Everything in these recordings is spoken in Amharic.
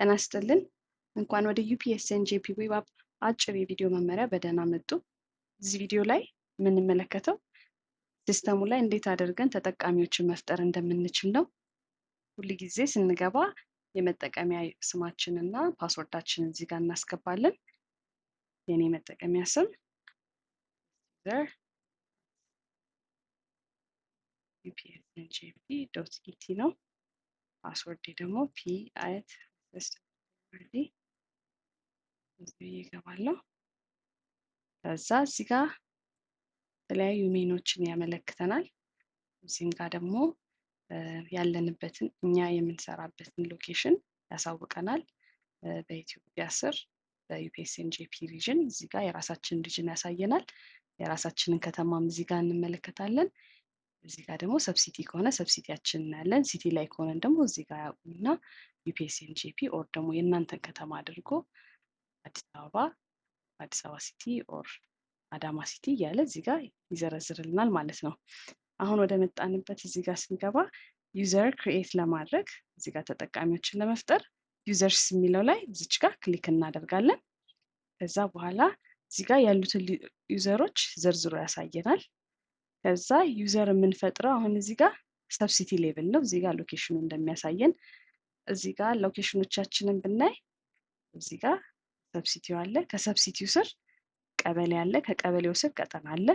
ጤና ይስጥልን። እንኳን ወደ UPSNJP Web App አጭር የቪዲዮ መመሪያ በደህና መጡ። እዚህ ቪዲዮ ላይ የምንመለከተው system ኡ ላይ እንዴት አድርገን ተጠቃሚዎችን መፍጠር እንደምንችል ነው። ሁል ጊዜ ስንገባ የመጠቀሚያ ስማችንና password ኣችንን እዚህ ጋር እናስገባለን። የኔ መጠቀሚያ ስም user upsnjp.et ነው። Password ኤ ደግሞ P at SRD እዚህ እገባለሁ። ከዛ እዚህ ጋር የተለያዩ ሜኖችን ያመለክተናል። እዚህም ጋር ደግሞ ያለንበትን እኛ የምንሰራበትን location ያሳውቀናል። በኢትዮጵያ ስር በ UPSNJP region እዚህ ጋር የራሳችንን region ያሳየናል። የራሳችንን ከተማም እዚህ ጋር እንመለከታለን። እዚህ ጋር ደግሞ sub city ከሆነ sub city ያችን እናያለን። City ላይ ከሆነ ደግሞ እዚህ ጋር ያቁምና UPSNJP or ደግሞ የእናንተን ከተማ አድርጎ አዲስ አበባ፣ አዲስ አበባ city or አዳማ city እያለ እዚህ ጋር ይዘረዝርልናል ማለት ነው። አሁን ወደ መጣንበት እዚህ ጋር ስንገባ user create ለማድረግ እዚህ ጋር ተጠቃሚዎችን ለመፍጠር users የሚለው ላይ እዚች ጋር click እናደርጋለን። ከዛ በኋላ እዚህ ጋር ያሉትን user ኦች ዘርዝሮ ያሳየናል። ከዛ user የምንፈጥረው አሁን እዚህ ጋር sub city level ነው። እዚህ ጋር location ኡ እንደሚያሳየን እዚህ ጋር location ኦቻችንን ብናይ እዚህ ጋር sub city ው አለ። ከ sub city ው ስር ቀበሌ አለ። ከቀበሌው ስር ቀጠና አለ።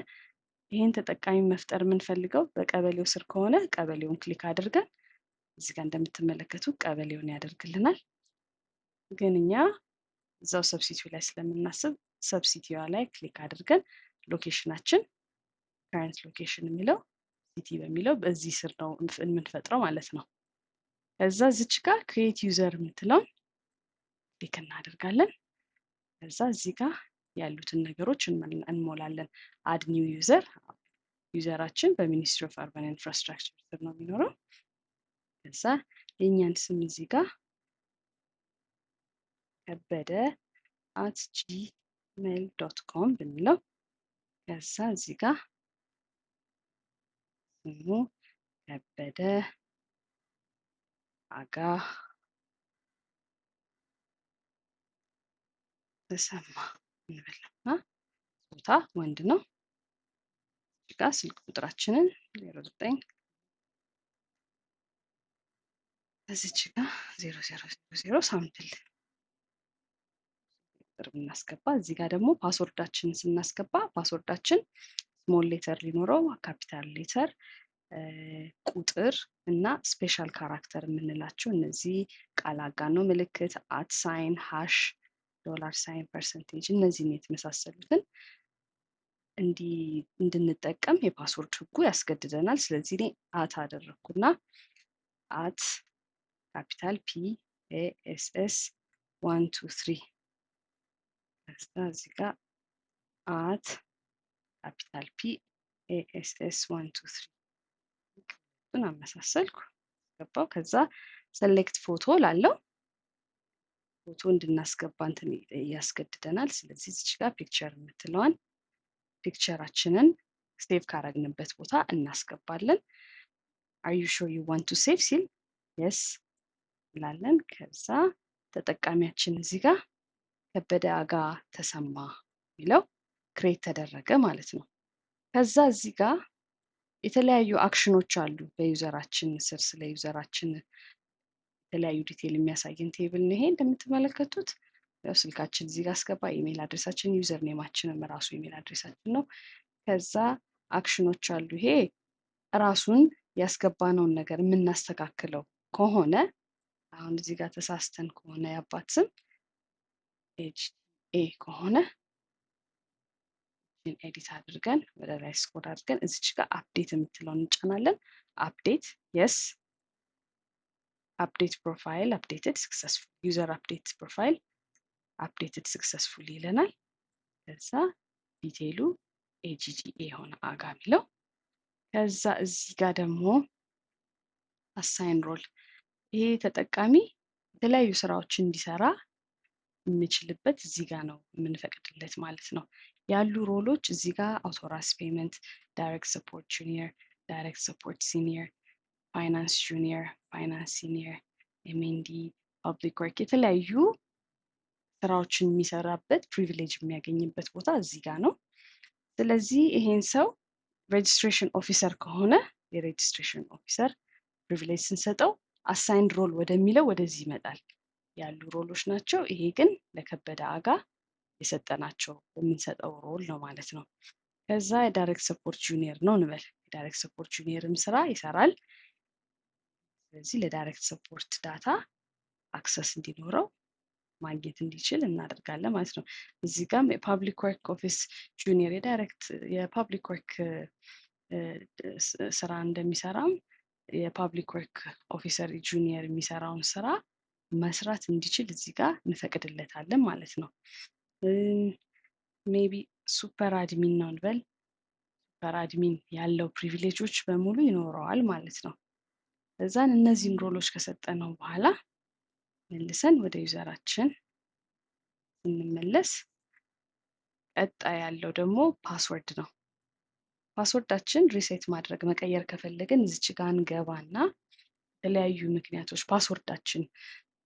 ይህን ተጠቃሚ መፍጠር የምንፈልገው በቀበሌው ስር ከሆነ ቀበሌውን click አድርገን እዚህ ጋር እንደምትመለከቱ ቀበሌውን ያደርግልናል። ግን እኛ እዛው sub city ው ላይ ስለምናስብ sub city ዋ ላይ click አድርገን location ኣችን current location የሚለው city በሚለው በዚህ ስር ነው የምንፈጥረው ማለት ነው። ከዛ እዚች ጋር create user የምትለውን click እናደርጋለን። ከዛ እዚህ ጋር ያሉትን ነገሮች እንሞላለን። Add new user፣ user ኣችን በ Ministry of Urban Infrastructure ስር ነው የሚኖረው። ከዛ የእኛን ስም እዚህ ጋር ከበደ@gmail.com ብንለው፣ ከዛ እዚህ ጋር ስሙ ከበደ አጋ ተሰማ እንበልና ጾታ ወንድ ነው። እዚህ ጋር ስልክ ቁጥራችንን 09 እዚች ጋር 0000 sample ቁጥር ብናስገባ፣ እዚህ ጋር ደግሞ password ኣችንን ስናስገባ password ኣችን small letter ሊኖረው፣ capital letter፣ ቁጥር እና special character የምንላቸው እነዚህ ቃል አጋኖ ምልክት፣ at sign፣ hash፣ dollar sign፣ percentage እነዚህን የተመሳሰሉትን እንድንጠቀም የ password ህጉ ያስገድደናል። ስለዚህ እኔ at አደረግኩና at capital P A S S 1 2 3፣ ከዛ እዚህ ጋር at capital P A S S 1 2 3 አመሳሰልኩ ገባው። ከዛ select photo ላለው ፎቶ እንድናስገባ እንትን ያስገድደናል። ስለዚህ እዚች ጋር picture የምትለዋን picture ኣችንን save ካረግንበት ቦታ እናስገባለን። Are you sure you want to save ሲል yes እንላለን። ከዛ ተጠቃሚያችን እዚህ ጋር ከበደ አጋ ተሰማ የሚለው create ተደረገ ማለት ነው። ከዛ እዚህ ጋር የተለያዩ አክሽኖች አሉ በ user ኣችን ስር፣ ስለ user ኣችን የተለያዩ detail የሚያሳየን table ነው ይሄ። እንደምትመለከቱት ያው ስልካችን እዚህ ጋር አስገባ፣ email address ኣችን፣ user name ኣችንም ራሱ email address ኣችን ነው። ከዛ አክሽኖች አሉ። ይሄ ራሱን ያስገባነውን ነገር የምናስተካክለው ከሆነ፣ አሁን እዚህ ጋር ተሳስተን ከሆነ የአባት ስም H A ከሆነ edit አድርገን ወደ ላይ scroll አድርገን እዚች ጋር update የምትለውን እንጫናለን። Update yes፣ update profile updated successful፣ user update profile updated successful ይለናል። ከዛ detail ኡ AGGA የሆነ አጋ የሚለው። ከዛ እዚህ ጋር ደግሞ assign role፣ ይሄ ተጠቃሚ የተለያዩ ስራዎችን እንዲሰራ የምችልበት እዚህ ጋር ነው የምንፈቅድለት ማለት ነው። ያሉ role ኦች እዚህ ጋር authorize payment፣ direct support junior፣ direct support senior፣ finance junior፣ finance senior፣ M&E፣ Public work የተለያዩ ስራዎችን የሚሰራበት privilege የሚያገኝበት ቦታ እዚህ ጋር ነው። ስለዚህ ይሄን ሰው registration officer ከሆነ የ registration officer privilege ስንሰጠው assigned role ወደሚለው ወደዚህ ይመጣል ያሉ role ኦች ናቸው። ይሄ ግን ለከበደ አጋ የሰጠናቸው የምንሰጠው role ነው ማለት ነው። ከዛ የ direct support junior ነው እንበል። የ direct support junior ም ስራ ይሰራል። ስለዚህ ለ direct support data access እንዲኖረው ማግኘት እንዲችል እናደርጋለን ማለት ነው። እዚህ ጋርም የ public work office junior የ direct የ public work ስራ እንደሚሰራም የ public work officer junior የሚሰራውን ስራ መስራት እንዲችል እዚህ ጋር እንፈቅድለታለን ማለት ነው። Maybe super admin ነው እንበል። Super admin ያለው privilege ኦች በሙሉ ይኖረዋል ማለት ነው። እዛን እነዚህን role ኦች ከሰጠነው በኋላ መልሰን ወደ user ኣችን ስንመለስ ቀጣይ ያለው ደግሞ password ነው። Password ኣችን reset ማድረግ መቀየር ከፈለግን እዚች ጋር እንገባና የተለያዩ ምክንያቶች password ኣችን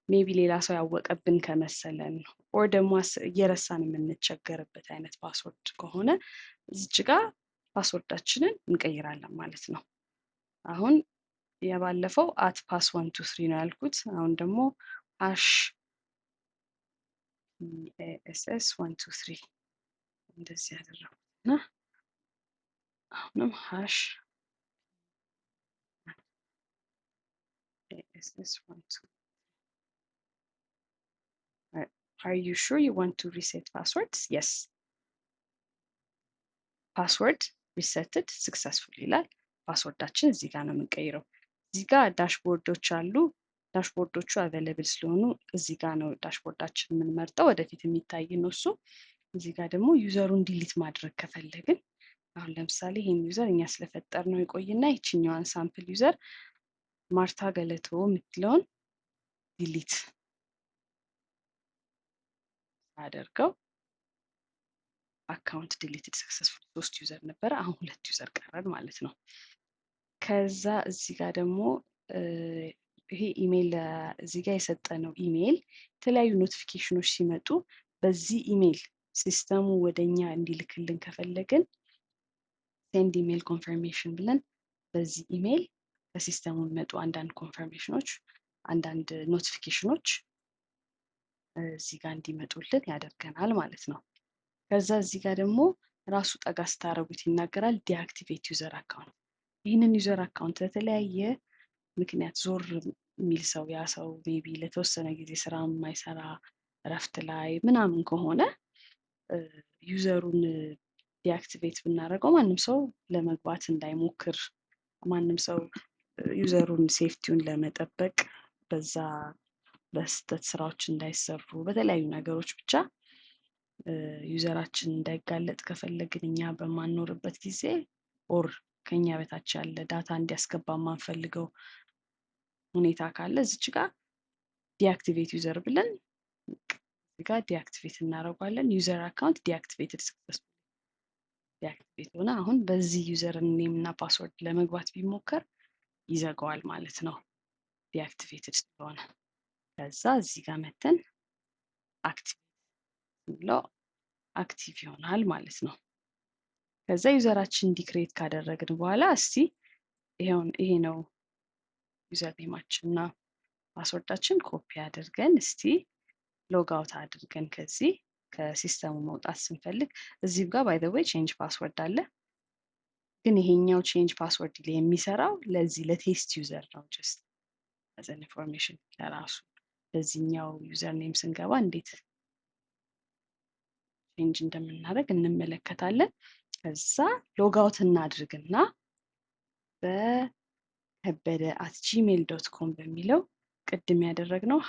maybe ሌላ ሰው ያወቀብን ከመሰለን or ደግሞ እየረሳን የምንቸገርበት አይነት password ከሆነ እዚች ጋር password ኣችንን እንቀይራለን ማለት ነው። አሁን የባለፈው @pass123 ነው ያልኩት። አሁን ደግሞ #PASS123 እንደዚህ ያደረኩት እና አሁንም #PASS12. Are you sure you want to reset passwords? Yes. Password resetted successfully ይላል። Password ኣችን እዚህ ጋር ነው የምንቀይረው። እዚህ ጋር dashboard ኦች አሉ። Dashboard ኦቹ available ስለሆኑ እዚህ ጋር ነው dashboard ኣችን የምንመርጠው። ወደፊት የሚታይ ነው እሱ። እዚህ ጋር ደግሞ user ኡን delete ማድረግ ከፈለግን አሁን ለምሳሌ ይሄን user እኛ ስለፈጠር ነው የቆይና ይችኛዋን sample user ማርታ ገለቶ የምትለውን delete አደርገው account deleted successful። 3 user ነበረ፣ አሁን 2 user ቀረን ማለት ነው። ከዛ እዚህ ጋር ደግሞ ይሄ ኢሜል እዚህ ጋር የሰጠነው ኢሜል የተለያዩ notification ኦች ሲመጡ በዚህ email system ኡ ወደኛ እንዲልክልን ከፈለግን send email confirmation ብለን በዚህ email ከ system ኡ የሚመጡ አንዳንድ confirmation ኦች አንዳንድ notification ኦች እዚህ ጋር እንዲመጡልን ያደርገናል ማለት ነው። ከዛ እዚህ ጋር ደግሞ ራሱ ጠጋ ስታረጉት ይናገራል deactivate user account። ይህንን user account ለተለያየ ምክንያት ዞር የሚል ሰው ያ ሰው maybe ለተወሰነ ጊዜ ስራ የማይሰራ እረፍት ላይ ምናምን ከሆነ user ኡን deactivate ብናደርገው ማንም ሰው ለመግባት እንዳይሞክር ማንም ሰው user ኡን safety ውን ለመጠበቅ በዛ በስህተት ስራዎች እንዳይሰሩ በተለያዩ ነገሮች ብቻ user ኣችን እንዳይጋለጥ ከፈለግን እኛ በማንኖርበት ጊዜ or ከኛ በታች ያለ data እንዲያስገባ የማንፈልገው ሁኔታ ካለ እዚች ጋር deactivate user ብለን እዚህ ጋር deactivate እናደርገዋለን። User account deactivated successful deactivate ሆነ። አሁን በዚህ user name እና password ለመግባት ቢሞከር ይዘጋዋል ማለት ነው deactivated ስለሆነ። ከዛ እዚህ ጋር መተን active ብለው active ይሆናል ማለት ነው። ከዛ user ኣችን create ካደረግን በኋላ እስቲ ይሄ ነው user name ኣችን እና password ኣችን copy አድርገን እስቲ log out አድርገን ከዚህ ከ system ኡ መውጣት ስንፈልግ እዚህ ጋር by the way change password አለ። ግን ይሄኛው change password የሚሰራው ለዚህ ለ test user ነው። Just as an information ለራሱ ለዚህኛው user name ስንገባ እንዴት change እንደምናደርግ እንመለከታለን። ከዛ log out እናድርግና በከበደ @gmail.com በሚለው ቅድም ያደረግነው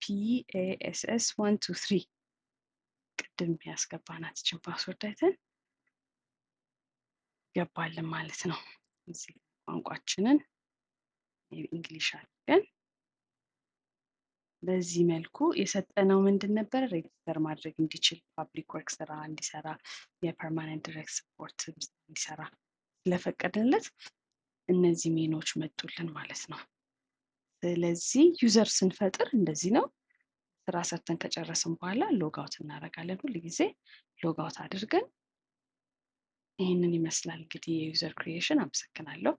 #PASS123 ቅድም ያስገባናት ይችን password አይተን ገባልን ማለት ነው። እዚህ ቋንቋችንን English አድርገን በዚህ መልኩ የሰጠነው ምንድን ነበር? Register ማድረግ እንዲችል public work ስራ እንዲሰራ የ permanent direct support እንዲሰራ ስለፈቀድንለት እነዚህ ሜኖች መጡልን ማለት ነው። ስለዚህ user ስንፈጥር እንደዚህ ነው። ስራ ሰርተን ከጨረስን በኋላ log out እናደርጋለን። ሁል ጊዜ log out አድርገን ይህንን ይመስላል እንግዲህ የ user creation። አመሰግናለሁ።